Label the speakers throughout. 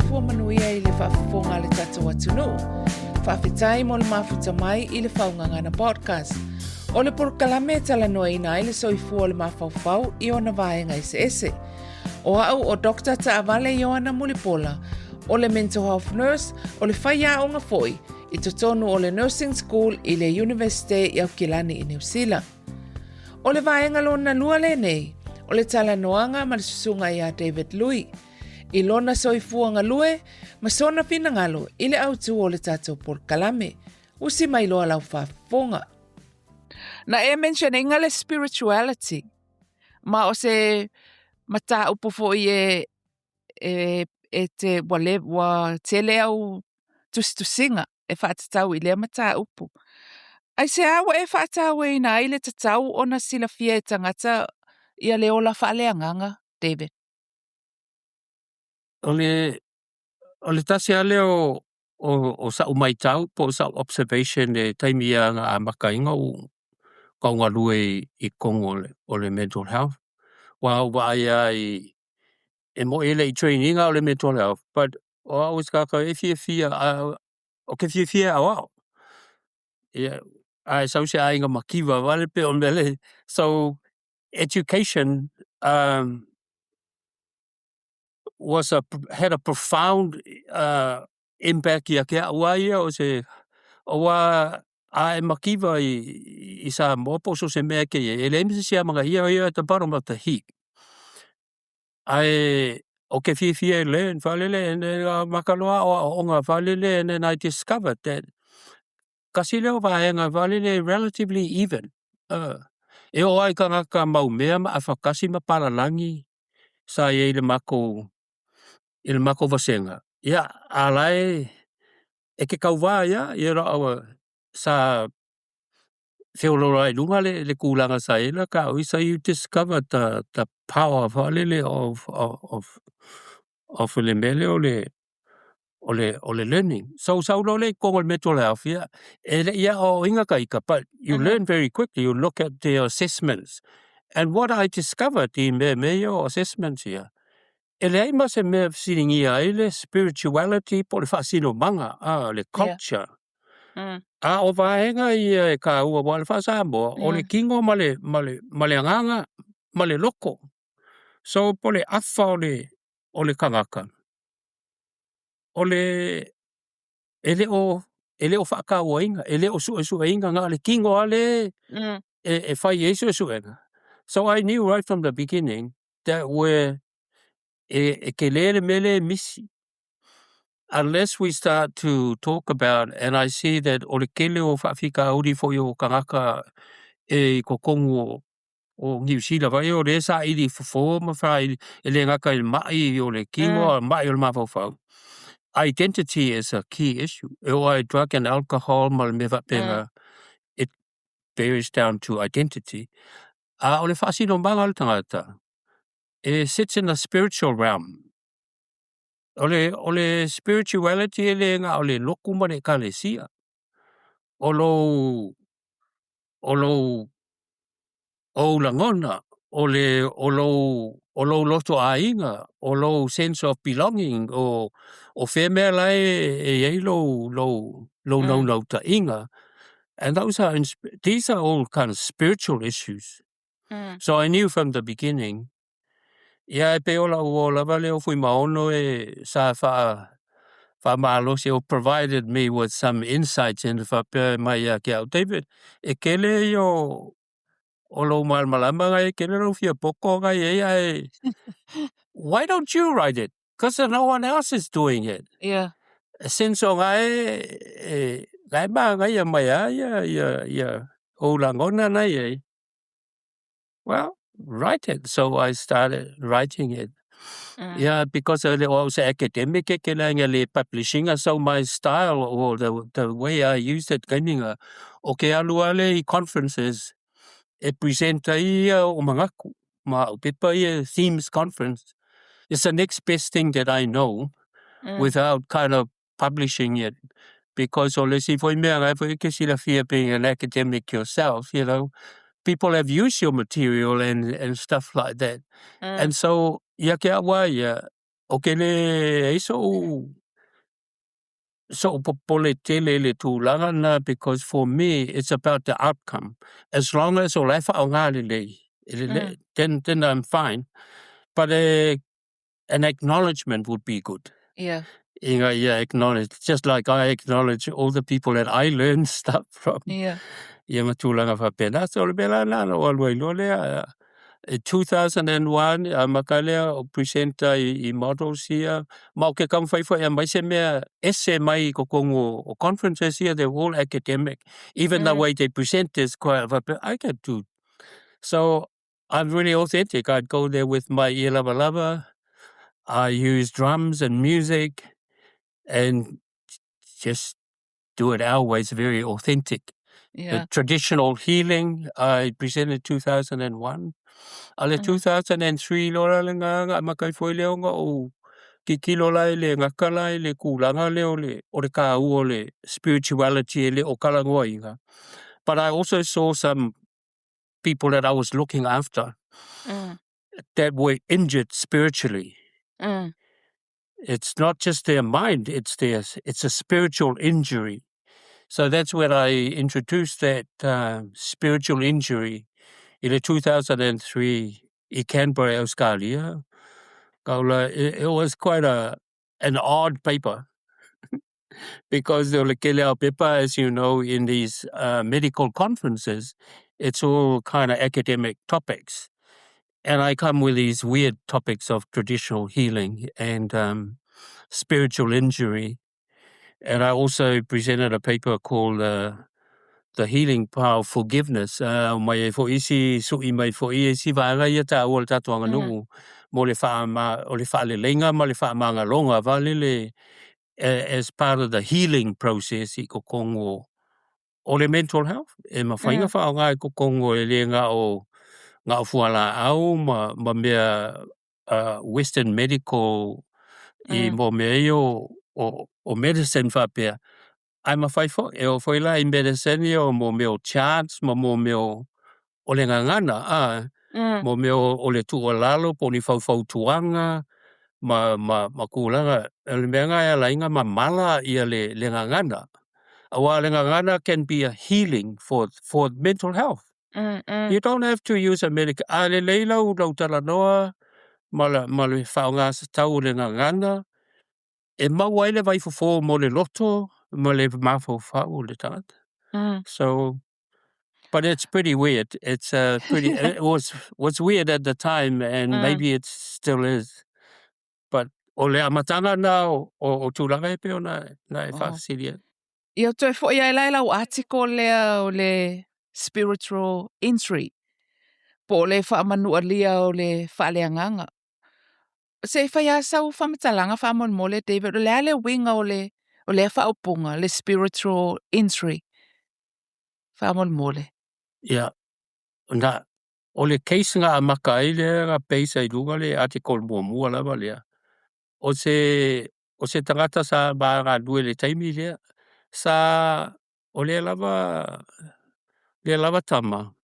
Speaker 1: soifua manuia i le faafofoga a le tatou atunuu. Faafetai mo le mafuta mai i le Faugagana Podcast. O le polokalame e talanoaina ai le soifua o le mafaufau i ona vaega eseese. O au o Dr. Taavale Ioana Mulipola, o le Mental Health Nurse, o le faiaoga foi i totonu o le Nursing School i le Iunivesite i Aukilani i Niu Sila. O le vaega lona lua lenei, o le talanoaga ma le susuga ia David Lui, i lona soifua galue ma sona finagalo i le autū o le tatou polokalame. Usi mai loa lau faafofoga. Na e mention ina le spirituality, ma o se mataupu foi e e e te ua le ua tele au tusitusiga e faatatau i lea mataupu. Aisea ua e faatauaina ai le tatau ona silafia e tagata ia le ola faaleagaga, David?
Speaker 2: O le o le tasi lava lea o o o sa'u maitau po o sa'u observation e taimi ia na amata ai ona ou tau galue i totonu o le o le mental health, aua ua ou vaai lava i e mo'i e le i train ina o le mental health, but o au o se tagata e fiafia ou te fiafia e aoao. Ia, a e sau se aiga mativa vale pei o le mea lea. So education was a had a profound impact ia te au lava ia o se aua a e mativa i Samoa po o so o se mea e te i ai, e leai ma se isi e amanaia o ia at the bottom of the heap. Ae ou te fiafia e learn faalele and then amata loa aoaoga faalele and then I discovered that tasi lea o vaega faalele e relatively even. E oo lava i tagata maumea ma afatasi ma palalagi sa i ai i le matou i le matou vasega, ia a o la e e te tauva ai lava, sa feoloolo lava i luga le le tulaga sa i ai la taua. So you discover the power faalele of le mea lea o le o le o le learning. So sau loa lea i totonu o le mental health, ia, e le i aoaoina ta ita, but you learn very quickly. You look at the assessments. And what I discovered i mea mea ia o assessments ia, e leai ma se mea e fesiligia ai le spirituality po o le faasinomaga, le culture. A o vaega ia e taua aua o le faa-Samoa, o le tino ma le, ma le, ma le agaga ma le loto. So po o le afa o le, o le tagata, o le e le o e le o faatauaina, e le o suesueina, na o le tino lava lea e fai ai suesuega. So I knew right from the beginning that where e, e tele le mea lea e misi. Unless we start to talk about, and I see that o le tele o faafitauli foi o tagata e i totonu o o Niu Sila vai o lea e saili fofo ma saili e le gata i le ma'i o le tino a o le ma'i o le mafaufau. Identity is a key issue. E oo lava i drug and alcohol ma le mea faapena, it bears down to identity. A o le faasinomaga o le tagata, e sits in a spiritual realm. O le, o le spirituality e le na o le lotu ma le ekalesia. O lou, o lou, o ou lagona, o le, o lou, o lou loto aiga, o lou sense of belonging, o, o fea mea la e, e i ai lou, lou, lou naunautaiga. And those are, these are all kind of spiritual issues. So I knew from the beginning, ia e pei o lau uo lava lea o Fuimaono e sa faa, faamalosi o provided me with some insights and faapea mai ia te au, David, e tele ia o, o lou malamalama ngai e tele lou fia poto ngai e ia e, why don't you write it? Because no one else is doing it. Since o ngai e, ngai maangaia mai a ia, ia, ia, ou lagona nai e. Well, write it. So I started writing it. Yeah, because I was academic e ke laga le publishing, so my style or the way I used it kaiminga, o ke alu ale i conferences, e present ai ia o mangaku, ma o pepa ia themes conference. It's the next best thing that I know without kind of publishing it. Because o le isi foi mea ngai foi ke silafia being an academic yourself, people have used your material and stuff like that. And so, ia ke au ia, Ou te leai so'u popole tele i le tulaga lena because for me it's about the outcome. As long as o la e faaaoga lelei, e lelei, then I'm fine. But an acknowledgement would be good. Ina ia acknowledge, just like I acknowledge all the people that I learn stuff from. Ia ma tulaga faapena. So o le mea la lena na ou alu ai loa lea. I 2001, amata lea o present ai i models ia, ma ou te taumafai foi e aumai se mea ese mai i totonu o conferences ia, they're all academic. Even the way they present is quite, faapea, I can do. So I'm really authentic. I'd go there with my ie lavalava. I use drums and music and just do it our way. It's very authentic. The traditional healing I presented 2001. A le 2003 loa la lena na amata ai foi lea ona ou tilotilo la i le gata la i le tulaga lea o le taua o le spirituality e le o talanoaina. But I also saw some people that I was looking after that were injured spiritually. It's not just their mind, it's a spiritual injury. So that's when I introduced that spiritual injury in the 2003 i Canberra, Australia. Kaula, it was quite a an odd paper because o le tele o pepa, as you know, in these medical conferences, it's all kind of academic topics. And I come with these weird topics of traditional healing and spiritual injury. And I also presented a paper called The Healing Power of Forgiveness. Mai ai fo'i isi su'i mai fo'i isi vaega ia taua o le tatou aganuu mo le wha, o le whaaleleiga ma le whaamangaloga valele as part of the healing process i totonu o le mental health. E mafai ona faaaoga i totonu e le na o fualaau ma mea Western medical i mo mea ia o medicine faapea. Ae mafai foi, e oo foi la i medicine ia o mo mea o chants ma mo mea o le gagana, a mo mea o le tuualalo po o ni faufautuaga ma tulaga. O le mea lena e ala ai ona mamala ia le gagana. Auā le gagana can be a healing for mental health. You don't have to use a medic. A lelei lau talanoa ma le faaaoga tatau o le gagana, e maua ai le vaifofo mo le loto ma le mafaufau o le tagata. So, but it's pretty weird. It's pretty. It was weird at the time, and maybe it still is. But o le amataga na o tulaga e pei ona na e faafesili ai.
Speaker 1: Ia toe fo'i ai la e lau article lea o le spiritual injury. Po o le faamanualia o le faaleagaga. Se fai a sau faamatalaga faamolemole David, o le a le uiga o lea faaupuga, le spiritual injury. Faamolemole.
Speaker 2: Ia, na, o le case na amata ai lea na base ai luga le article muamua lava lea. O se tagata sa ma galue i le taimi lea, sa o lea lava tama,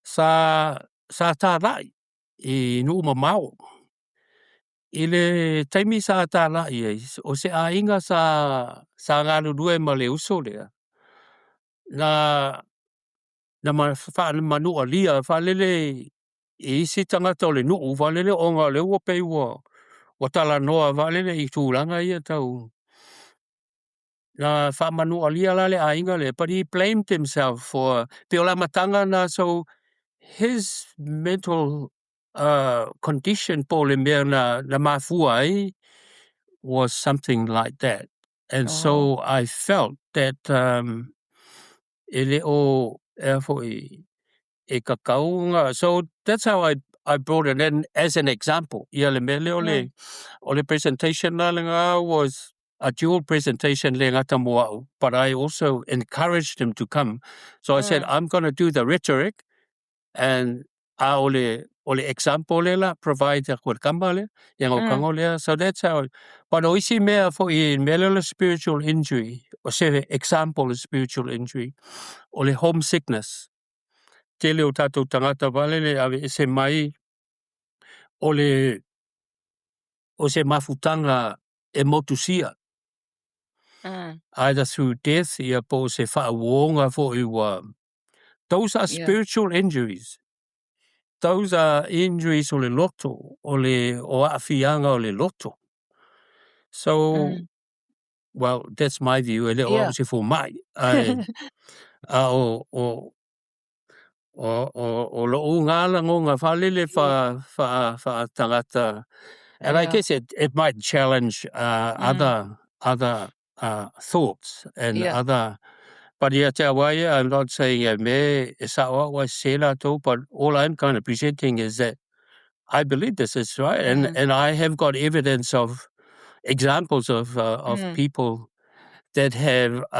Speaker 2: sa tālai i nuu mamao. I le taimi sa tālai ai, o se aiga sa galulue ma le uso lea, na ma faamanualia faalele i isi tagata o le nuu faalele ona o lea ua pei ua talanoa faalele i tulaga ia tau na faamanualia la le aiga lea, but he blamed himself for pei o le amataga na. So his mental condition po o le mea na mafua ai was something like that, and so I felt that e le o e a foi e tatau ona. So that's how I brought it in as an example. Ia le mea lea o le presentation la lena was a dual presentation le gata mo au, but I also encouraged him to come. So I said, I'm going to do the rhetoric and a o le example le la provide aku e le kama lea, ia ngau kango lea. So that's how, but o isi mea foi, mea lea o le spiritual injury, o se example o spiritual injury, o le homesickness. Tele o tatou tagata vale le aveese mai o le o se mafutaga e motusia, either through death ia po o se faauoga foi ua. Those are spiritual injuries. Those are injuries o le loto, o le o aafiaga o le loto. So, well, that's my view, e le o au se fomai, ae a o o o o o lo'u gā lagona faalele faatagata, and I guess it might challenge other thoughts and other, but ia te au ia, I'm not saying e me e sa'o a'u ae sesē latou, but all I'm kind of presenting is that I believe this is right, and and I have got evidence of examples of people that have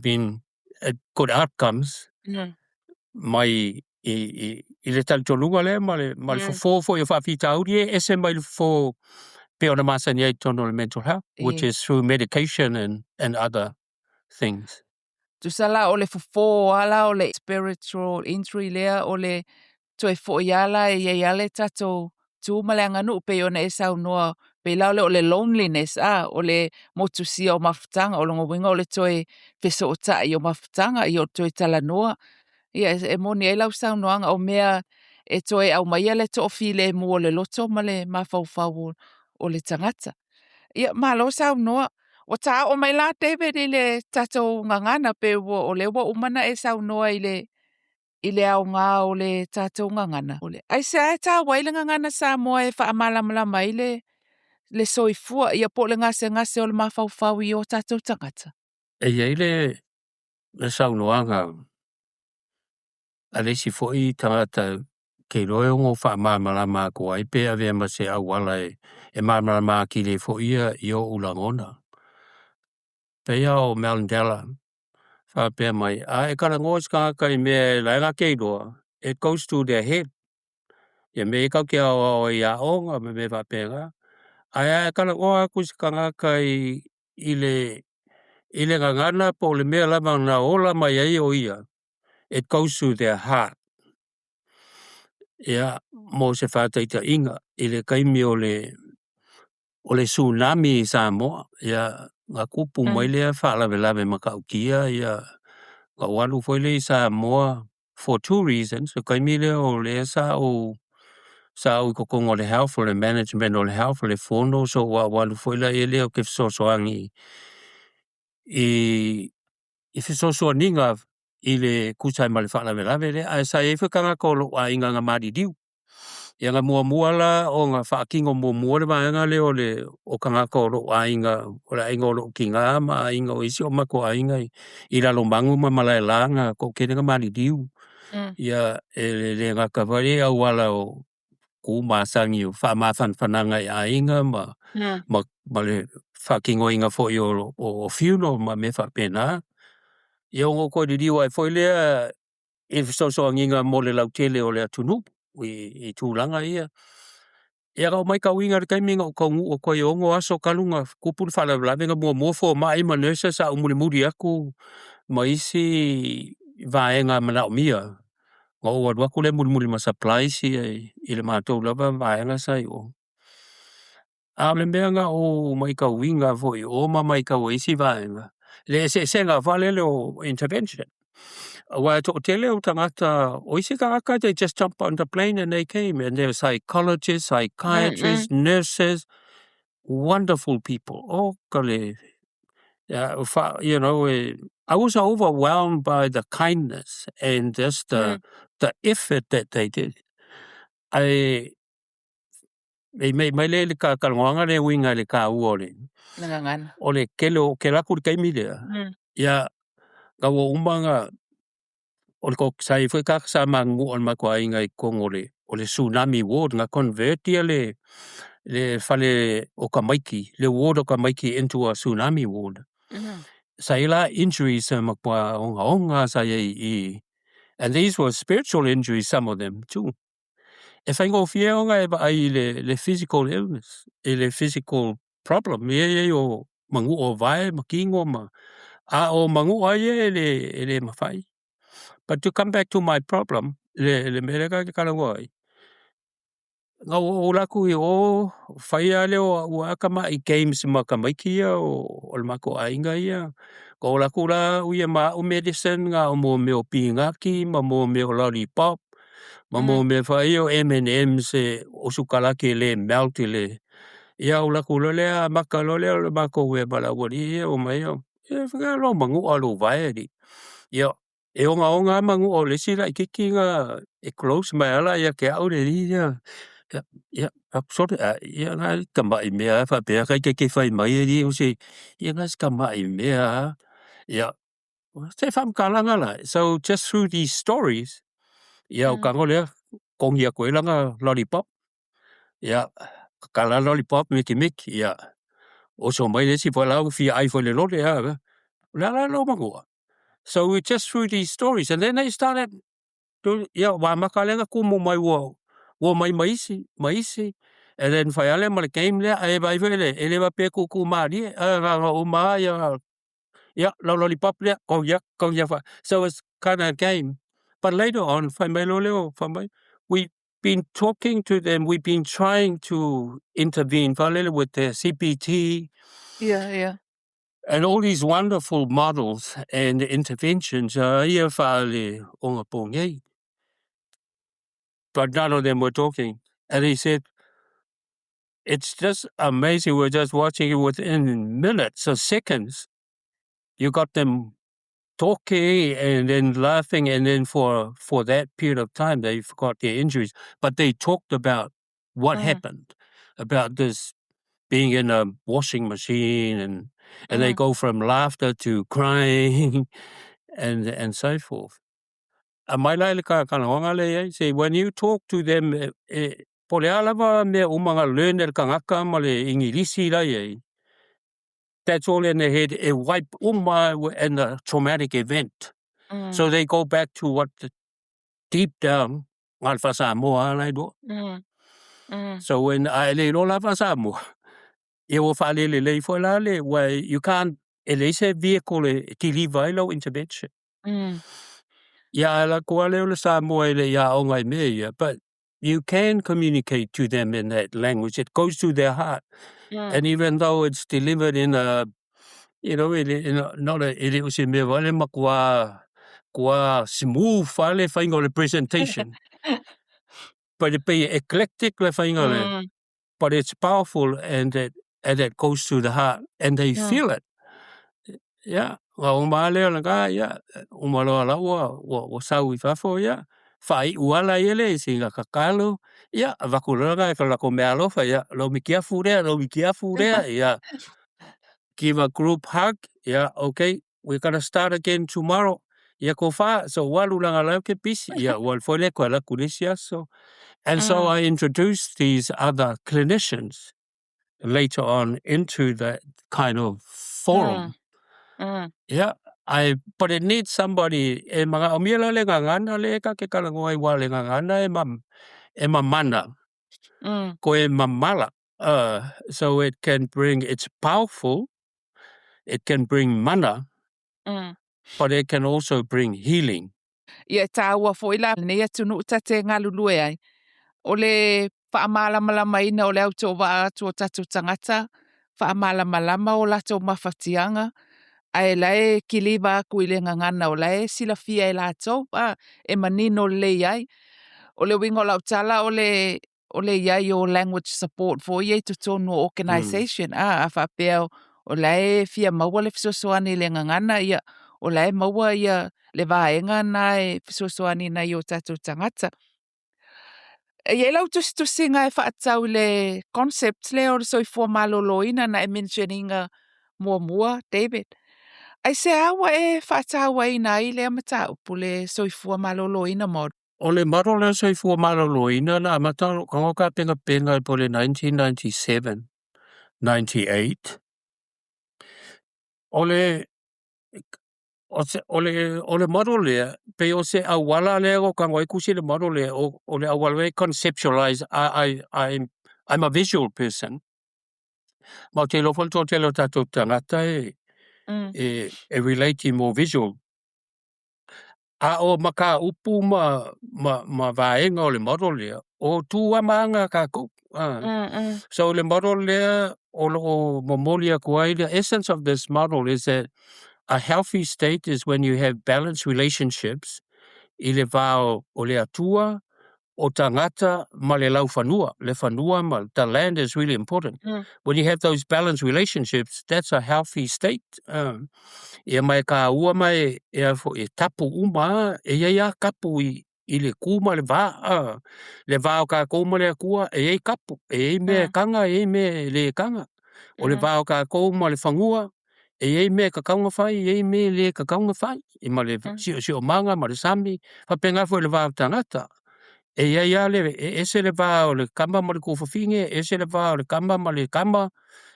Speaker 2: been good outcomes mai i le talitonuga lea ma le fofo foi o faafitauli e ese mai le fofo pe ona masani ai totonu o le mental health, which is through medication and other things.
Speaker 1: Tusa la o le fofo ala o le spiritual injury lea o le toe fo'i ala e iai ale tatou tu ma le aganuu pei ona e saunoa pei la o le o le loneliness a o le motusia o mafutaga o lona uiga o le toe fesootai o mafutaga ia o le toe talanoa ia e moni ai lau saunoaga o mea e toe aumaia le toafilemu o le loto ma le mafaufau o le tagata. Ia malo saunoa. Ua taoo mai la David i le tatou gagana pe ua o lea ua uma ona e saunoa i le aoga o le tatou gagana. O le aisea e taua ai le gagana Samoa e faamalamalama ai le soifua ia po o le gasegase o le mafaufau i o tatou tagata.
Speaker 2: E iai le saunoaga a le isi foi tagata ke iloa e ono faamalamalama atu ai pe avea ma se auala e malamalama atili ai foi ia i o'u lagona. Pei a o Mandela faapea mai, a e talanoa i se tagata i mea e lae latou iloa, it goes to their head. Ia mea ia tatou te aoao ai i aoga ma mea faapena. Ae a e talanoa atu i se tagata i le gagana po o le mea lava na ola mai ai o ia, it goes to their heart. Ia, mo se faataitaiga, i le taimi o le tsunami i Samoa, ia, na tupu mai lea faalavelave matautia ia, na ou alu foi lea i Samoa for two reasons. O taimi lea o lea sa ou i totonu o le health, o le management o le health, o le fono, so ua ou alu foi la lea ou te fesoasoani i fesoasoaniga i le tusa ai ma le faalavelave lea, ae sa iai foi tagata o lou aiga na maliliu. Ia na muamua la ona faatino muamua le vaega lea o le o tagata o lou aiga, o le aiga o lou tinā ma aiga o isi o matou aiga i Lalomanu ma Malaela na toatele na maliliu. Ia e le gata foi le auala o tu masani o faamafanafanaga i aiga ma ma le faatinoina foi o funeral ma mea faapena. Ia ona ou toe liliu ai foi lea i le fesoasoaniga mo le lautele o le atunuu i tulaga ia. Ia na ou matauina i le taimi na ou taunuu atu ai e 6 aso talu ona tupu le faalavelave na muamua fomai ma nurses sa ou mulimuli atu ma isi vaega manaomia. Na ou alu atu lea mulimuli ma supplies ia i le matou lava vaega sa i o. A o le mea na ou matauina foi i o ma matau ai isi vaega, le eseesega faalele o intervention. Aua e toatele o tagata, o isi tagata, they just jump on the plane and they came, and they're psychologists, psychiatrists, nurses, wonderful people. Oh, ka le, yeah, I was overwhelmed by the kindness and just the effort that they did. Ae e mai mai le le talanoaga le uiga i le taua o le
Speaker 1: Le gagana.
Speaker 2: o le tele o ke laku le taimi lea. Ia, na ua uma na o le sa i foi tagata sa manunu'u o le matou aiga i totonu o le tsunami ward na convert ia le fale o tamaiti, le ward o tamaiti into a tsunami ward. Sa i la injuries sa matua ogaoga sa iai i, and these were spiritual injuries, some of them too. E faigofie ona e vaai i le physical illness, i le physical problem ia iai o manu'u o vae ma tino ma a o manu'u a ia e le mafai. But to come back to my problem, le mea lea tatou te talanoa ai. Na ua ou alu atu i o, fai lava lea o au lava tamai games ma tamaiti ia o le matou aiga ia. Na ou alu atu la au ia ma au medicine, na o mo mea o pinati ma mo mea o lollipop ma mo mea foi ia o M&Ms e, o sukalati e le melt i le... Ia ou alu atu loa lea amata loa lea o le matou ea ma le aualii ia omai, ia fai lou manua lou vae alii. Ia, e ogaoga lava manua o le isi laitiiti na e close mai lava la ia te au le alii ia. Ia, ia, sole, ia na e tamai mea lava faapea ta ita te fai mai alii o se, ia na se tamai mea lava. Ia, se faamatalaga la. So just through these stories, ia o tago lea, togi atu ai lana lollipop. Ia, tatala lollipop mitimiti, ia, oso mai le isi po la ua fia ai foi i le lole a. O le a la lou manua? So we just through these stories and then they started to, ia, ua amata lea ona tumu mai ua ua mai ma isi, ma isi. And then fai lava lea ma le game lea, ae vaai foi le, e le faapea e tuutuu malie, ae na ona uma lava ia, ia, lau lollipop lea, togi atu, togi atu. So it's kind of a game. But later on, fai mai loa lea, fai mai, we've been talking to them, we've been trying to intervene faalele with their CBT
Speaker 1: Ia, ia.
Speaker 2: and all these wonderful models and interventions ia faale ogapogi. But none of them were talking. And he said, it's just amazing. We're just watching it within minutes or seconds. You got them talking and then laughing, and then for that period of time they forgot their injuries. But they talked about what happened, about this being in a washing machine, and they go from laughter to crying and so forth. Aumai la i le talanoaga lea i ai, say when you talk to them, e, po o le a lava mea uma na learn e le tagata ma le Igilisi la i ai, that's all in their head, e wipe uma in a traumatic event. So they go back to what the, deep down, na le faa-Samoa la i lua. So when a e le iloa la faa-Samoa, ia ua faalelelei foi la le, where you can't, e leai se vehicle e deliver ai lau intervention. Ia ae latou lava lea o le Samoa e le i aoga i mea ia, but you can communicate to them in that language. It goes to their heart. And even though it's delivered in a, e le, in a, not a, e le o se mea vale matua, tua smooth fale faiga o le presentation. But it be eclectic le faiga le, but it's powerful and it goes to the heart and they feel it. Yeah, ua uma lea o lena, ia, uma loa la ua sau i fafo, ia, faaiu ala ia le sina tatalo, ia, avatu loa lena e ka latou meaalofa, ia, lou mitiafu lea, lou mitiafu lea, ia, give a group hug, yeah, okay, we're gonna start again tomorrow. Ia tofa, so ua alu laga la ke pisi, ia, ua alu foi lea toe alu atu i le isi aso. And so I introduced these other clinicians later on into that kind of forum. Yeah, I but it needs somebody e manaomia la le gagana le ka ke talanoa ai ua le gagana e ma e mamana ko e mamala. So it can bring, it's powerful, it can bring mana, but it can also bring healing.
Speaker 1: Ia e tāua foi la lenei atunuu ta te galulue ai. O le faamalamalamaina o le autovaa atu o tatou tagata, faamalamalama o latou mafatiaga, ae la e kiliva atu i le gagana o la e silafia e latou, a, e manino lelei ai. O le uiga o lau tala o le iai o language support foi ia i totonu o organisation, a faapea o la e fia maua le fesoasoani i le gagana, ia, o la e maua ia le vaega na e fesoasoani nai o tatou tagata. E iai lau tusitusiga e faatatau i le concept lea o le soifua malōlōina na e mention ina muamua, David. Aisea ua e faatauaina ai lea mataupu le soifua malōlōina model?
Speaker 2: O le model lea soifua malōlōina na amata o lou tago tapenapena po o le 1997, 98. O le o, se, o le model lea, pei o se auala lea o tago ai tusi le model lea, o le auala e conceptualize, I'm a visual person. Ma ou te iloa foi le toatele o tatou tagata e, e relate i more visual. A o mataupu ma vaega o le model lea, o tu lava ma aga a tatou. So le model lea o lo o momoli atu ai, the essence of this model is that a healthy state is when you have balanced relationships i le va o le Atua, o tagata ma le laufanua. Le fanua ma the land is really important. When you have those balanced relationships, that's a healthy state. Ia ma e taua ma e a foi e tapu uma e i ai lava tapu i le tu ma le va. Le va o tatou ma le Atua e i ai tapu, e i ai mea e taga, e i ai mea e le taga. O le va o tatou ma le fanua, e i ai mea e tatau ona fai, e i ai mea e le tatau ona fai. E ma le siosiomaga ma le sami, faapena foi i le va o tagata. E i ai lava le, e ese le va o le tama ma le tuafafine, ese le va o le tama ma le tama,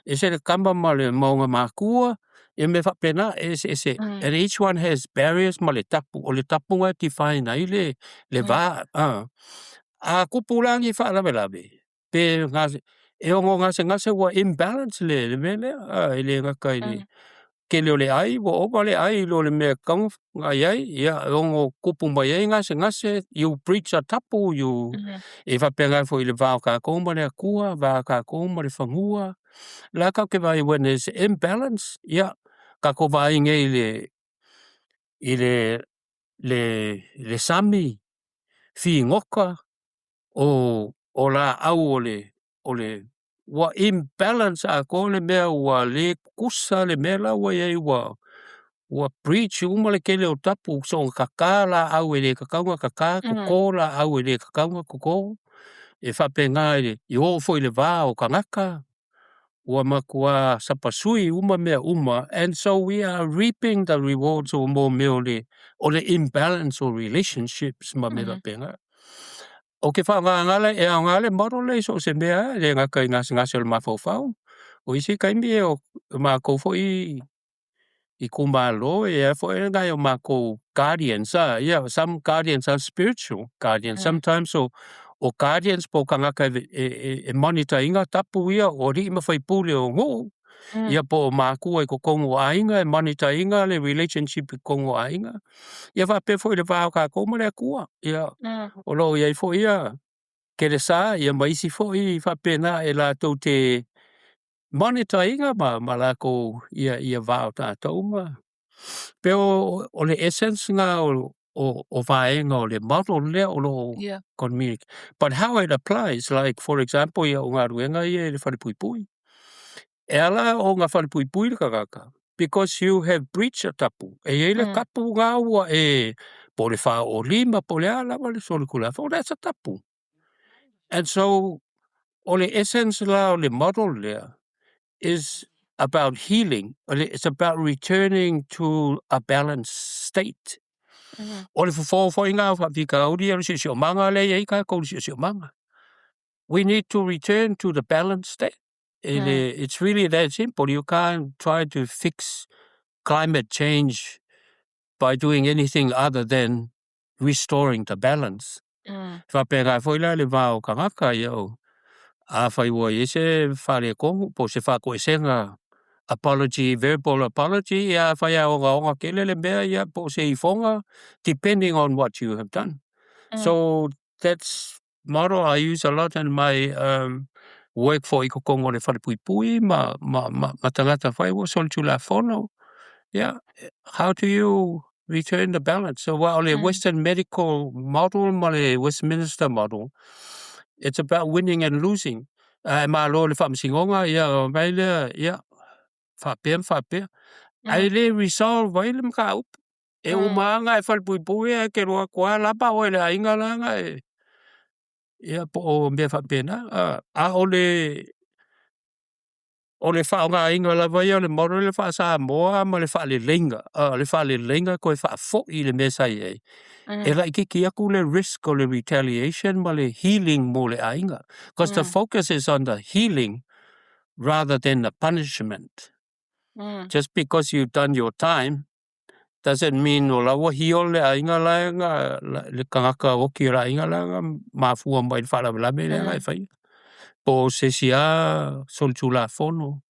Speaker 2: ese le tama ma le ma ona matua, ia mea faapena, e eseese. And each one has barriers ma le tapu, o le tapu lena e define ai le va. A tupu la ni faalavelave, pe gase, e ono gasegase ua imbalance le mea lea, e le gata i le tele o le ai, ua ova le ai i lo le mea e tatau ona i ai, ia e ono tupu mai ai gasegase, you breach a tapu, you e faapena foi i le va o tatou ma le Atua, va o tatou ma le fanua. O la tatou te vaai when there's imbalance, ia, tatou vaai nei i le sami, figota, o laau o le ua imbalance atoa le mea ua le tutusa le mea la ua i ai ua breach uma le tele o tapu soona tata laau e le tatau ona tata, toto laau e le tatau ona toto. E faapena i oo foi i le va o tagata, ua matua sapasui uma mea uma, and so we are reaping the rewards o mo mea o le imbalance o relationships ma mea faapena. O ke faaaogaina le e aoga le model lea i so o se mea, e le gata i gasegase o le mafaufau. O isi taimi e o matou foi itumalo e ai foi nai o matou guardians ah. Yeah, some guardians are spiritual guardians. Sometimes o guardians po o tagata e monitor ina tapu ia o alii ma faipule o nuu. Ia po o matua i totonu o aiga e monitor ina le relationship i totonu o aiga. Ia faapea foi i le va o tatou ma le Atua. Ia o lo o i ai foi ia kelesa ia ma isi foi faapena e latou te monitor ina ma latou ia va o tatou ma pe o le essence na o vaega o le model lea o lo o communicate. But how it applies, like for example, ia o galuega ia i le falepuipui. E ala ona falepuipui le tagata, because you have breached a tapu. E i ai le tapu na ua e po o le 45 po o le a lava le solitulafono, that's a tapu. And so o le essence la o le model lea is about healing. It's about returning to a balanced state. O le fofo foi ngā faafitauli o le siosiomaga lea e i ai tatou le siosiomaga. We need to return to the balanced state. It's really that simple. You can't try to fix climate change by doing anything other than restoring the balance. Faapena foi la le va o tagata ia o afai ua i ai se faaletonu po o se faatoesega apology, verbal apology, ia afai a ogaoga tele le mea ia po o se ifoga, depending on what you have done. So that's model I use a lot in my work for i totonu o le falepuipui ma tagata foi ua solitulafono. Yeah, how do you return the balance? So o le Western medical model ma le Westminster model, it's about winning and losing. Ae malo le faamasinoga ia mai lea ia faapea ma faapea. Ae le resolve ai le mataupu. E uma lava e falepuipui ae te alu atu lava lava oe i le aiga la na e ia po o mea faapena. A o le faaaogaina lava ia o le model le faa-Samoa ma le faaleleiga, le faaleleiga toe faafoi i le mea sa i ai. E laitiiti atu le risk o le retaliation ma le healing mo le aiga. Because the focus is on the healing rather than the punishment. Just because you've done your time doesn't mean o la ua heal le aiga la na le tagata oki o le aiga la na mafua mai i le faalavelave lea na e faia. Po o se isi lava solitulafono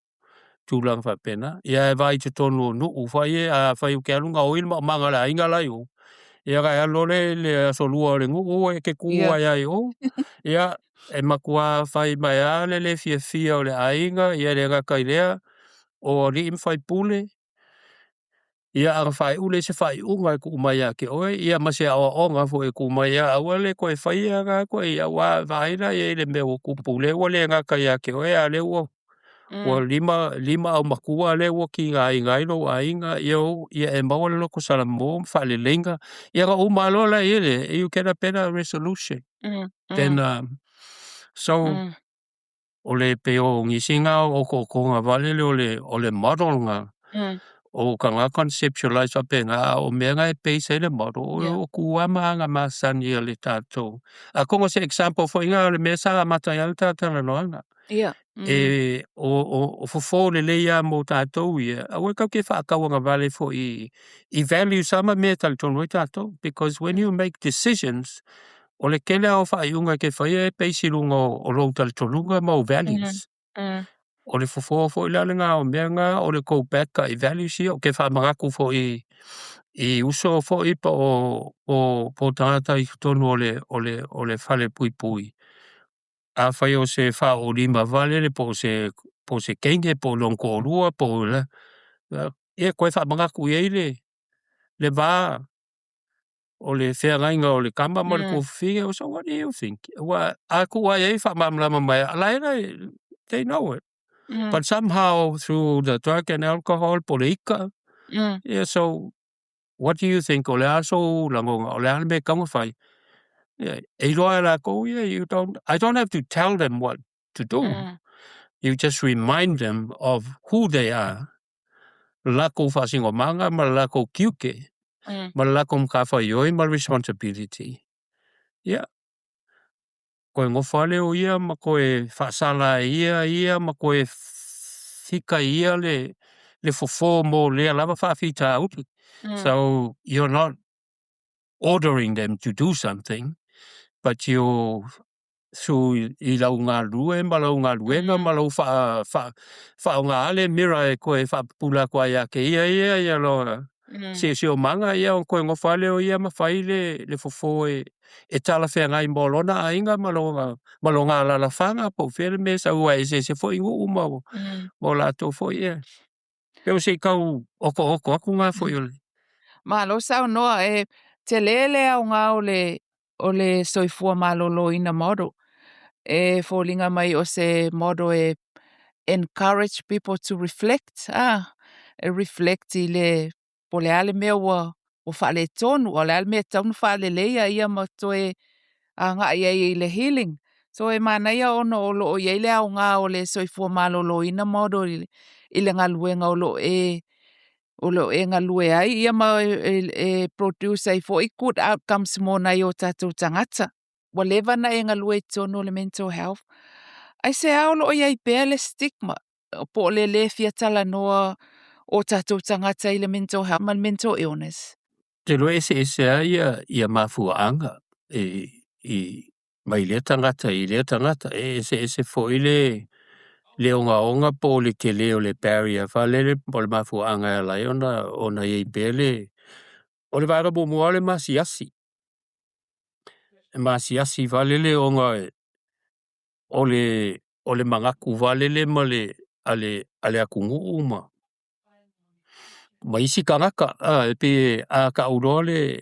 Speaker 2: tulaga faapena. Ia e vaai i totonu o nuu foi e afai ou te alu gaoi le maomaga o le aiga la i o. Ia ona e alu loa lea i le aso lua o le nuu e te tu ai lava i o. Ia, e matua fai mai lava le le fiafia o le aiga, ia le gata i lea, o alii ma faipule, ia ana faaiu lea i se faaiuga e tuu mai ia te oe, ia ma se aoaoga foi e tuu mai, ia aua le toe faia na ituaiga, aua a vaai la i ai i le mea ua tupu, lea ua le gata ia te oe, a o lea ua ua 5 aumatua lea ua tigaina ai lou aiga, ia ia e maua le loto salamo ma faaleleiga. Ia ona uma loa lea, you get a better resolution than so o le pei o nisi na o otootoga foi lele o le model na o taga conceptualize faapena, a o mea na e base ai le model o tu lava ma aga masani a le tatou. Atonu o se example foi lena o le mea sa amata ai lava le ta talanoaga. E o fofo lelei lava mo tatou ia, aua tatou te faatauagavale foi i values lava ma mea e talitonu ai tatou, because when you make decisions, o le tele lava o faaiuga e te faia e base i luga o lou talitonuga ma ou values. O le fofo foi la lena o mea na, o le go back i values ia. Ou te faamanatu foi i uso foi po o tagata i totonu o le falepuipui, afai o se faaoolima foi lele po o se teine po o lona toalua po o le a, ia toe faamanatu i ai le va o le feagaiga o le tama ma le tuafafine. So what do you think? Aua a tuu lava i ai e faamalamalama mai, a la e they know it. But somehow through the drug and alcohol po o le ika, yeah, so what do you think? O le a sou lagona? O le a le mea e tatau ona fai? Yeah, e iloa e latou ia, you don't, I don't have to tell them what to do. You just remind them of who they are. Lakou faasinomaga ma le lakou tiute, ma le lakou matafaioi ma le responsibility. Ia, toe nofo lava lea o ia ma toe faasala ai ia ia ma toe fika e ia le fofo mo lea lava faafitauli. So you're not ordering them to do something, but you through i lau galulue ma lau galuega ma lau faaaoga le mirror e toe faapupula atu ai ia te ia ia ia lona siosiomaga, ia ona toe nofo lava lea o ia ma fai le fofo e talafeagai mo lona aiga ma lona alaalafaga po o fea le mea e sau, aua e eseese foi nuu ma o latou foi ia. Pe o se i tau otooto atu na foi o le.
Speaker 1: Malo saunoa. E tele le aoga o le soifua maloloina model. E foliga mai o se model e encourage people to reflect, e reflect i le po le a le mea ua faaletonu, o le a le mea e tatau ona faaleleia ia ma toe agai ai i le healing. So e manaia ona o loo i ai le aoga o le soifua maloloina model i le galuega o loo e galue ai ia ma e produce ai foi good outcomes mo nai o tatou tagata. Ua leva na e galue i totonu o le mental health. Aisea o loo i ai pea le stigma po o le lē fia talanoa o tatou tagata i le mental health ma le mental illness?
Speaker 2: Te iloa e eseese lava ia mafuaaga e i mai lea tagata i lea tagata. E eseese foi le ogaoga po o le tele o le barrier faalele po o le mafuaaga e ala ai ona i ai pea le. O le vaega muamua o le masiasi. E masiasi faalele ona o le manatu faalele ma le a le atunuu ma isi tagata e pei a tau loa le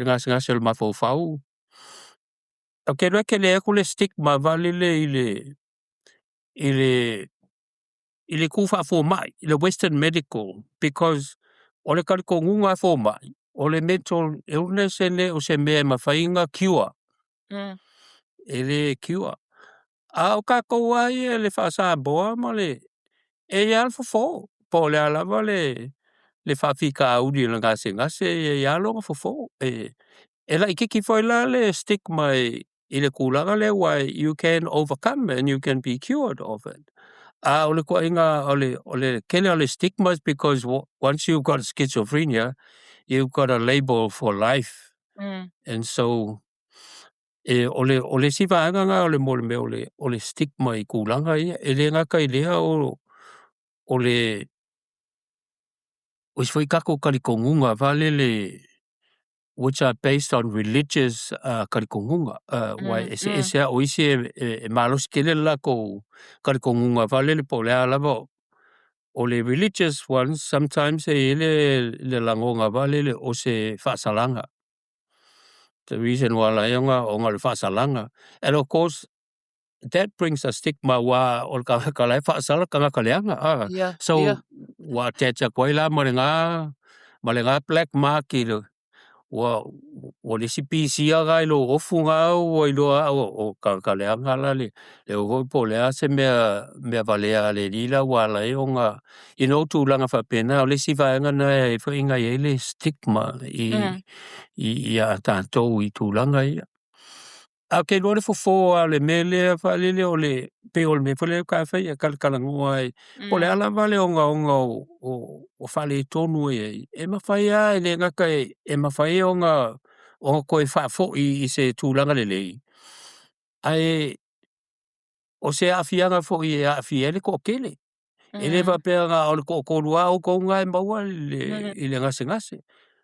Speaker 2: gasegase o le mafaufau. Ou te iloa e tele atu le stigma faalele i le itu faafomai, i le Western medical, because o le talitonuga a fomai, o le mental illness e le o se mea e mafai ona cure. E le cure. A o tatou lava ia le faa-Samoa ma le e i ai lava le fofo, po o le a lava le faafitauli o le gasegase, e i ai lava lona fofo. E laitiiti foi la le stigma i le tulaga lea, aua you can overcome and you can be cured of it. A o le ituaiga o le tele o le stigma is because once you've got schizophrenia, you've got a label for life. And so e o le isi vaega na o le mo le mea o le stigma i tulaga ia. E le gata i lea o le o isi foi tatou talitonuga faalele. which are based on religious talitonuga, aua e eseese lava. O isi e malosi tele le latou talitonuga foi lele po o le a lava. O le religious ones sometimes e i ai le lagona foi lele o se faasalaga, the reason ua ala ai ona o le faasalaga, and of course that brings a stigma, aua o le tagata la e faasala tagata leaga a. So ua attach atu ai la ma lena black mark i le ua le isi pisia na i lou ofu na ua iloa au o tagata leaga la le foi po o le a se mea valea a le alii la ua ala ai ona tulaga faapena. O le isi vaega na e foi na i ai le stigma i ia tatou i tulaga ia. Ae ou te iloa le fofo lava o le mea lea faalele o le pei o le mea foi lea ta fai e talatalanoa ai po o le a lava le ogaoga o faaletonu e i ai, e mafai lava, e le gata e mafai ona toe faafoi i se tulaga lelei, ae o se aafiaga foi e aafia ai le toatele. E le faapea na o le toatolu lava outou na e maua i le gasegase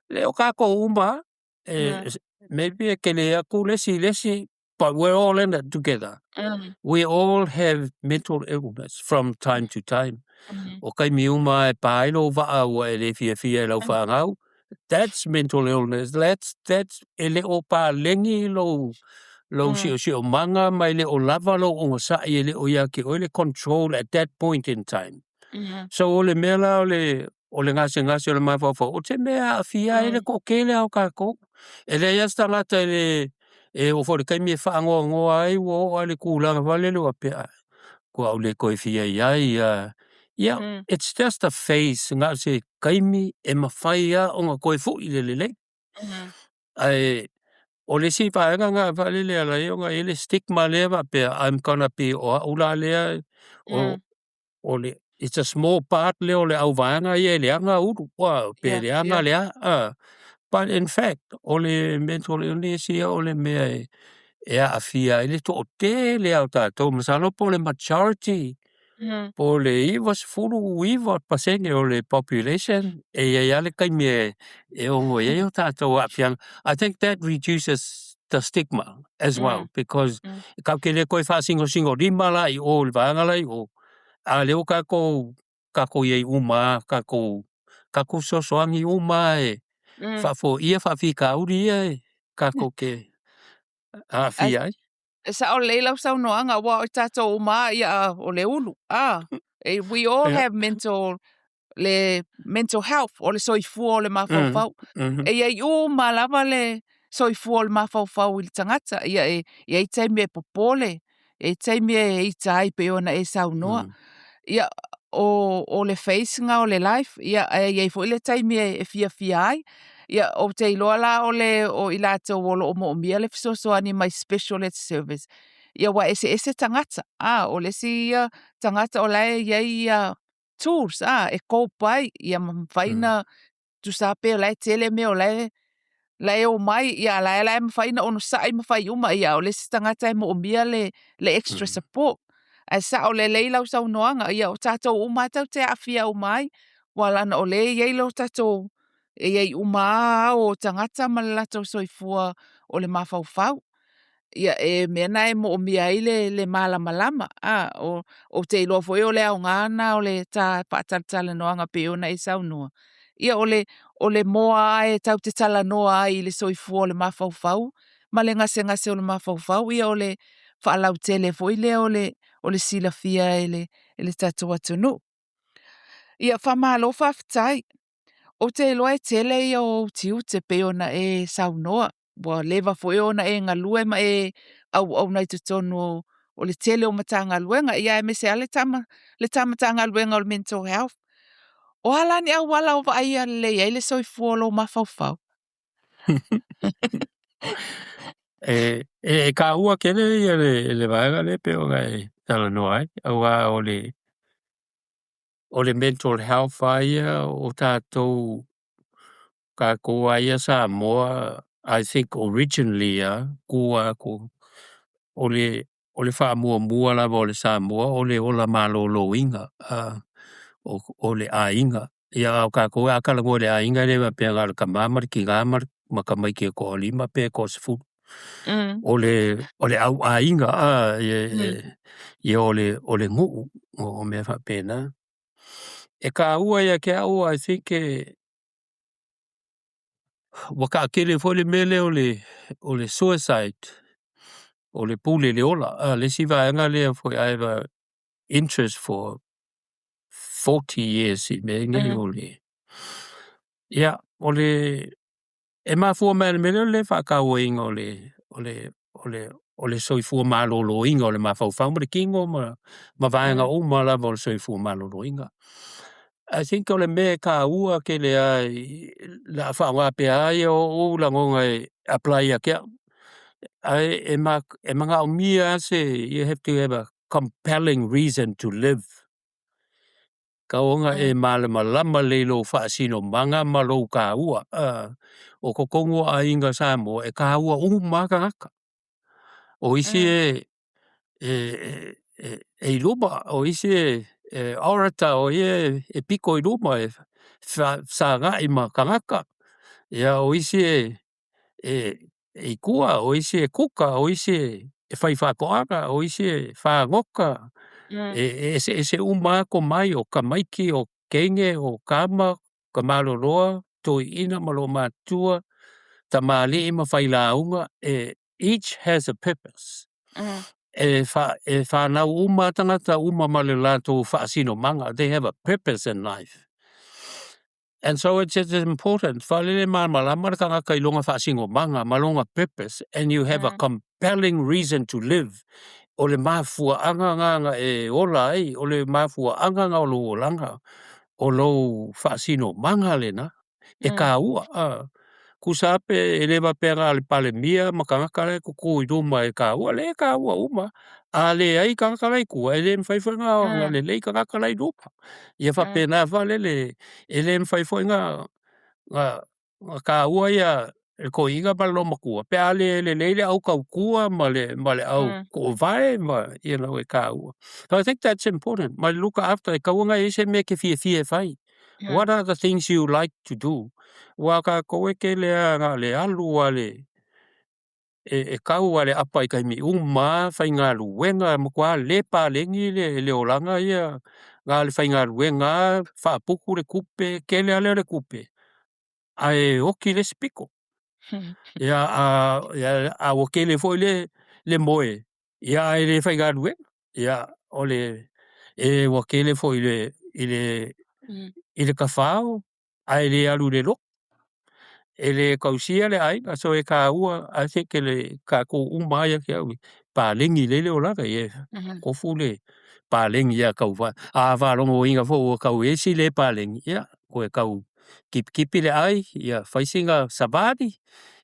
Speaker 2: le o tatou uma lava. Maybe e tele atu le isi i le isi, but we're all in it together. We all have mental illness from time to time. O taimi uma e pa ai lou vaa ua e le fiafia i lau fanau, that's mental illness. That's e le o paleni lou siosiomaga ma e le o lava lou ogasai, e le o ia te oe le control at that point in time. So o le mea la o le gasegase o le mafaufau, o se mea e aafia ai le toatele lava o tatou. E leai lava se tagata e le e oo foi i le taimi e faanoanoa ai ua oo lava i le tulaga foi lele ua faapea, "Ai, ua ou le toe fia i ai a." Ia, it's just a phase, na o se taimi e mafai lava ona toe foi i le lelei. Ae o le isi vaega na faalele e ala ai ona i ai le stigma lea faapea I'm gonna be o au la lea o le it's a small part lea o le auvaega ia e leaga ulu ua pe leaga lea a. But in fact o le mental illness ia o le mea e aafia ai le toatele lava o tatou, masalo po o le majority po o le 99% o le population e i ai lava le taimi e ono i ai o tatou aafiaga. I think that reduces the stigma as well because tatou te le toe faasinosinolima la i o i le vaega la i o, a o lea ua tatou i ai uma lava, tatou fesoasoani uma e faafoia faafitauli ia e tatou te aafia ai.
Speaker 1: E sao lelei lau saunoaga, aua o i tatou uma lava, ia, o le ulu. We all have mental le mental health, o le soifua o le mafaufau. E i ai uma lava le soifua o le mafaufau i le tagata. Ia e i ai taimi e popole, e i ai taimi e ita ai pei ona e saunoa. Ia o le phase na o le life, ia ae i ai foi le taimi e fiafia ai. Ia ou te iloa la o le o i latou o lo o moomia le fesoasoani mai specialist service. Ia ua eseese tagata. O le isi ia tagata o la e i ai ia tools e cope ai, ia mafai na tusa pe o la e tele mea o la e o mai, ia la e mafai na onosai ma fai uma. Ia o le isi tagata e moomia le extra support. Ae sao lelei lau saunoaga, ia o tatou uma tatou te aafia uma ai. Ua lana o le i ai lo tatou e i ai uma lava ao o tagata ma le latou soifua o le mafaufau. Ia e mea na e moomia ai le malamalama. O ou te iloa foi o le aoga na o le ta faatalatalanoaga pei ona e saunoa. Ia o le moa e tatou te talanoa ai i le soifua o le mafaufau ma le gasegase o le mafaufau, ia o le faalautele foi lea o le silafia e le tatou atunuu. Ia faamalo faafetai. Ou te iloa e tele ia o ou tiute pei ona e saunoa. Ua leva foi ona e galue ma e auauna i totonu o le tele o Matagaluega, ia aemaise lava le ta Matagaluega o le mental health. O a la ni auala o vaaia lelei ai le soifua o lou mafaufau?
Speaker 2: E taua tele ia le vaega lea pei ona e talanoa ai, aua o le mental health lava ia o tatou lava ia Samoa. I think originally lava tu atu o le faamuamua lava o le Samoa o le ola malōlōina o le aiga. Ia a o tatou a talanoa i le aiga, e le faapea na o le tama ma le tinā ma le ma tamaiti e toalima pe toasefulu. O le auaiga a ia o le nuu o mea faapena. E taua ia te au, I think e ua taatele foi le mea lea o le suicide, o le pule i le ola. A le isi vaega lea foi, I have a interest for 40 years i mea nei. O le ia o le e mafua mai le mea lea o le faatauaina o le soifua maloloina o le mafaufau ma le tino ma vaega uma lava o le soifua maloloina. I think o le mea e taua tele lava le a faaaoga pea ia oʻu lagona e apply ia te au, ae e manaomia lava se, you have to have a compelling reason to live. Tau ona e malamalama lelei i lou faasinomaga ma lou taua. O totonu o aiga Samoa e taua uma lava tagata. O isi e i luma, o isi e orator, o ia e pito i luma e fesagai ma tagata. Ia, o isi e i tua, o isi e kuka, o isi e fai faatoaga, o isi e fagota. E eseese uma lava tomai o tamaiti, o teine, o tama, tamaloloa, toeaiina ma olomatua, tamalii ma failauga, each has a purpose. E whanau uma tagata uma ma le latou faasinomaga. They have a purpose in life. And so it's important. Faalele malamalama le tagata i lona faasinomaga ma lona purpose and you have a compelling reason to live. O le mafuaaga lena na e ola ai, o le mafuaaga lena o lou olaga, o lou faasinomaga lena, e taua. Tusa lava pe e le faapea na o le Palemia ma tagata la e tutu i luma e taua, lea e taua uma. A leai tagata la i tua, e le mafai foi ona lelei tagata la i luma. Ia faapena faalele, e le mafai foi na taua ia le toeaina ma le loomatua pe a le lelei le au tautua ma le au toovae ma e taua. So I think that's important. Ma look after e taua ona i ai se mea e te fiafia e fai. What are the things you like to do? Aua tatou e tele lava na o le alu lava le e tau lava le apa i taimi uma lava, faigaluega, e matua le paleni le olaga ia, na o le faigaluega lava, faaputu le tupe, tele lava lea o le tupe, ae oti le isi pito. Ia, a ua tele foi le moe, ia ae le faigaluega. Ia, o le e ua tele foi i le tafao, ae le alu i le lotu. E le tausia le aiga, so e taua, I think le tatou uma lava ia te au, paleni lelei le olaga, ia tofu le paleni ia tau a faalogoina foi ua tau i ai si le paleni, ia toe tau tipitipi le ai, ia fai sina savali,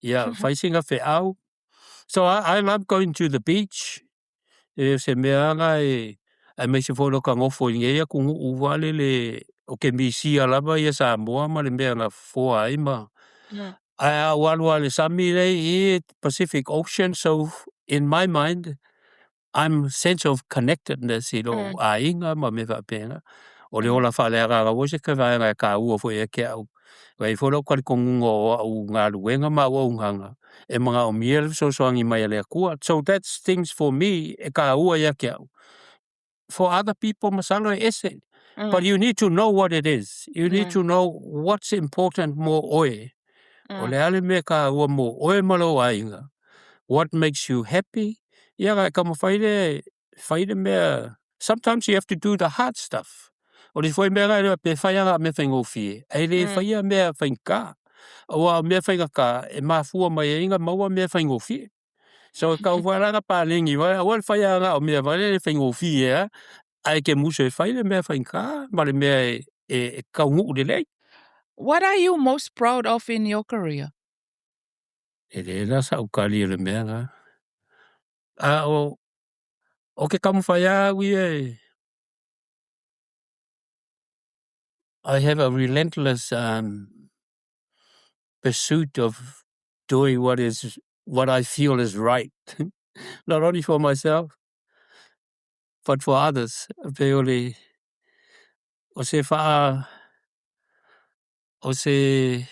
Speaker 2: ia fai sina feau. So I love going to the beach. E se mea lava e aemaise foi o lota nofo i lenei atunuu faalele o te misia lava ia Samoa ma le mea na fofoa ai ma ae a ou alu lava i le sami lea i Pacific Ocean, so in my mind I'm sense of connectedness i lou aiga ma mea faapena. O le ola faaleagaga foi se vaega e taua foi ia te au. E i ai foi lou talitonuga o au galuega ma auaunaga e manaomia le fesoasoani mai a le Atua. So that's things for me e taua ia te au. For other people, masalo e ese. But you need to know what it is. You need to know what's important mo oe. O le a le mea taua mo oe ma lou aiga. What makes you happy? Ia e taumafai le fai le mea. Sometimes you have to do the hard stuff. O le foi mea la pe fai aga mea faigofie. Ae le faia mea faigata. Aua o mea faigata e mafua mai ai na maua mea faigofie. So tau foi la na paleni vai aua le fai aga o mea vai le faigofie a. Ae ke musu e fai le mea faigata ma le mea e taunuu lelei.
Speaker 1: What are you most proud of in your career?
Speaker 2: E le la sa ukali o le mea la. A o ke taumafai au ia e I have a relentless pursuit of doing what I feel is right, not only for myself, but for others. Pe o le o se faa o se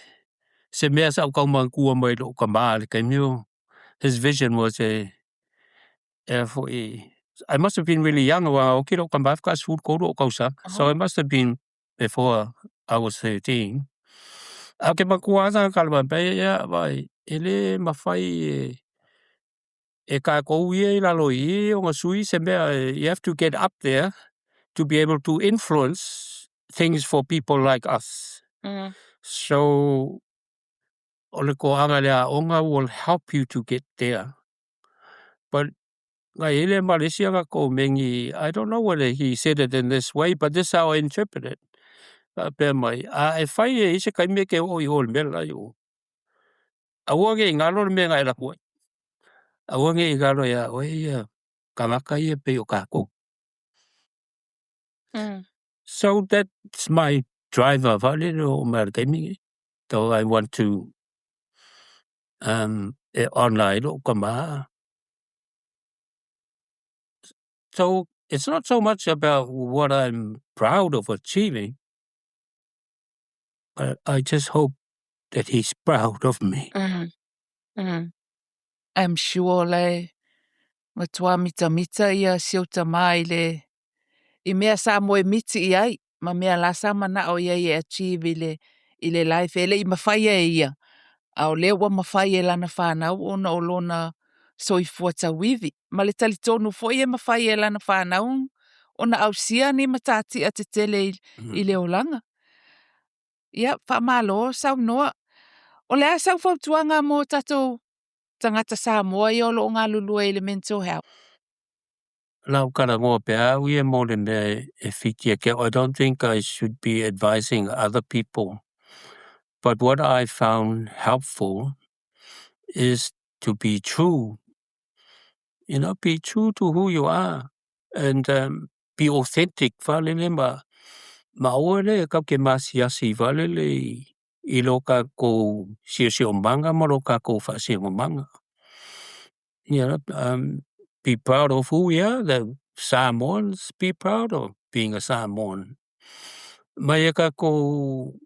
Speaker 2: Se mea sa ou tau manatua mai lou tama i le taimi o his vision was a e foi I must have been really young aua na oti lou tama faatoa 13 ou tausaga. So it must have been before I was 13. Ae ou te manatua lava sana tala faapea, ia vaai, e le mafai e e tatou ia i lalo i i ona sui se mea, you have to get up there to be able to influence things for people like us. So o le toaga i le aoga will help you to get there. But na i ai le ma le isi a tatou megi, I don't know whether he said it in this way, but this is how I interpret it. Faapea mai, a e fai e i ai se taimi e te oo i o i le mea le la i o, aua ne i galo le mea na e alu atu ai. Aua ne i galo iā oe ia tagata ia pei o tatou. So that's my driver faalele o oo mai lava i le taimi lenei. So I want to e honour ai lou tama. So it's not so much about what I'm proud of achieving, but I just hope that he's proud of me.
Speaker 1: I'm sure la e matua mitamita ia si ou tama i le i mea sa moemiti i ai ma mea la sa manao i ai e achieve i le i le life e le i mafai e ia a o lea ua mafai e lana fanau ona o lona soifua tauivi ma le talitonu foi e mafai e lana fanau ona ausia ni matatia tetele i, i le olaga. Ia, faamalo saunoa. O le a sau fautuaga mo tatou tagata Samoa ia o lo o galulue i le mental health?
Speaker 2: La ou talanoa pea au ia mo le mea e fiti ia te au. I don't think I should be advising other people. But what I found helpful is to be true. Be true to who you are and be authentic faalele ma ma aua le tatou te masiasi faalele i i lo tatou siosiomaga ma lo tatou faasinomaga. Be proud of who we are, the Samoans, be proud of being a Samoan. Ma ia tatou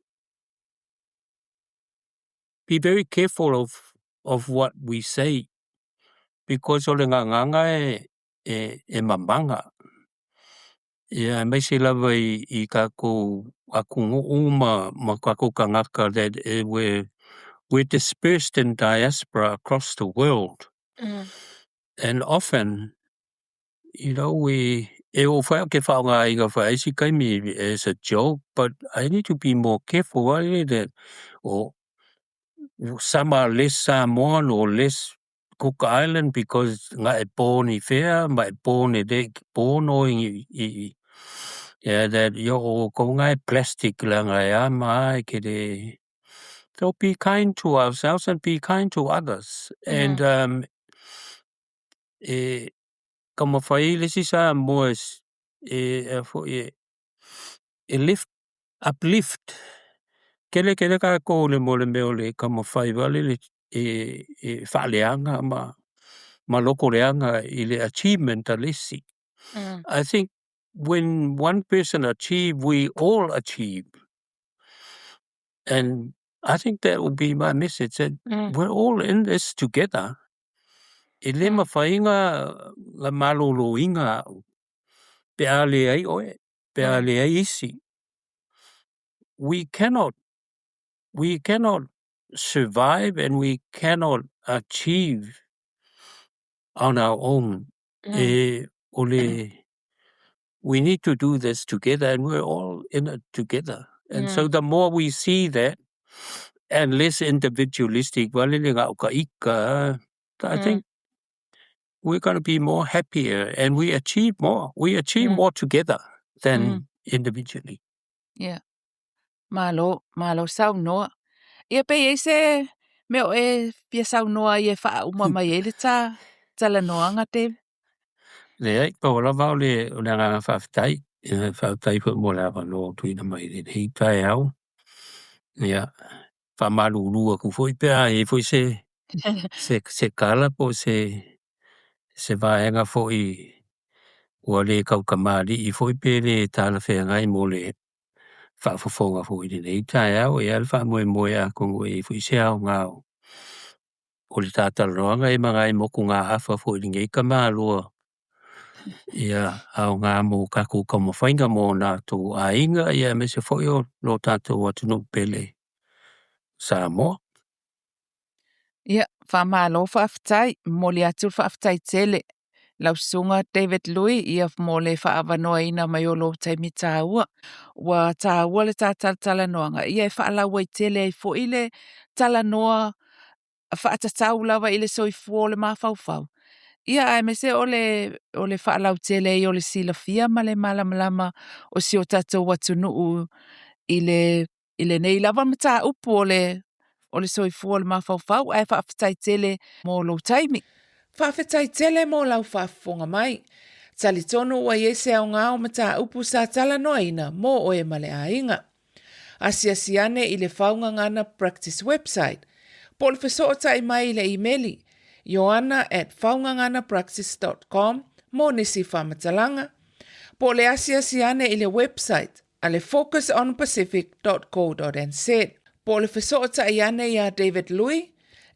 Speaker 2: be very careful of what we say because o le gagana e e e mamaga. Ia aemaise lava i i tatou atunuu ma ma tatou tagata that we're dispersed in diaspora across the world. And often, we e oo foi au ke faaaogaina foi ai isi taimi as a joke, but I need to be more careful that or some are less Samoan or less Cook Island because na e born i fea, ma e born e le born o i, i yeah, that io o kou e plastic leaga e a ma e ke le. So be kind to ourselves and be kind to others. And e taumafai le isi Samoa e e foi e e lift uplift tele tele tatou le mo le mea o le taumafai vale le e e faaleaga ma ma loko leaga i le achievement a le isi. I think when one person achieve, we all achieve. And I think that will be my message that we're all in this together. E le mafai na maloloina au pe a leai oe, pe a leai isi. We cannot survive and we cannot achieve on our own. E o le we need to do this together and we're all in it together. And so the more we see that and less individualistic, wale le ngā o ka ika, I think we're going to be more happier and we achieve more. We achieve more together than individually.
Speaker 1: Yeah. Malo, malo saunoa. Ia pe i ai se mea o e fia saunoa ai e faauma mai ai le ta talanoaga, Dave?
Speaker 2: Leai, pau lava o le, o le agaga faafetai. E faafetai foi mo le avanoa o tuuina mai i lenei taeao. Ia, faamalulu atu foi pe a i ai foi se, se, se tala po o se, se vaega foi ua le taukamali'i foi pe le talafeagai mo le. faafofoga foi i lenei taeao. E i ai le faamoemoe atonu e i ai foi se aoga o le ta talanoaga e ma nai motugaafa foi i lenei tamaloa, ia aoga mo tatou taumafaiga mo latou aiga, ia aemaise foi o lo tatou atunuu pele Samoa.
Speaker 1: Ia, faamalo faafetai. Momoli atu le faafetai tele lau susuga David Lui ia mo le faaavanoaina mai o lou taimi taua. Ua taua le ta talatalanoaga, ia e faalauaitele ai foi le talanoa faatatau lava i le soifua o le mafaufau, ia aemaise o le o le faalautele ai o le silafia ma le malamalama o si o tatou atunuu i le i lenei lava mataupu o le o le soifua o le mafaufau ae faafetai tele mo lou taimi. Faafetai tele mo lau faafofoga mai. Talitonu ua i ai se aoga o mataupu sa talanoaina mo oe ma le aiga. Asiasi ane i le Faugagana Practice website po o le fesootai mai i le imeli ioana at faugaganapractice dot com mo nisi faamatalaga, po o le asiasi ane i le website a le focusonpacific dot co dot nz po o le fesootai ane iā David Lui,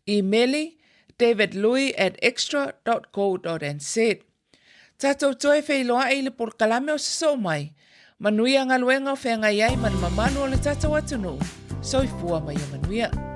Speaker 1: imeli davidlui at xtra dot co dot nz. Tatou toe feiloai i le polokalame o sosoo mai. Manuia galuega o feagai ai ma le mamalu o le tatou atunuu. Soifua ma ia manuia.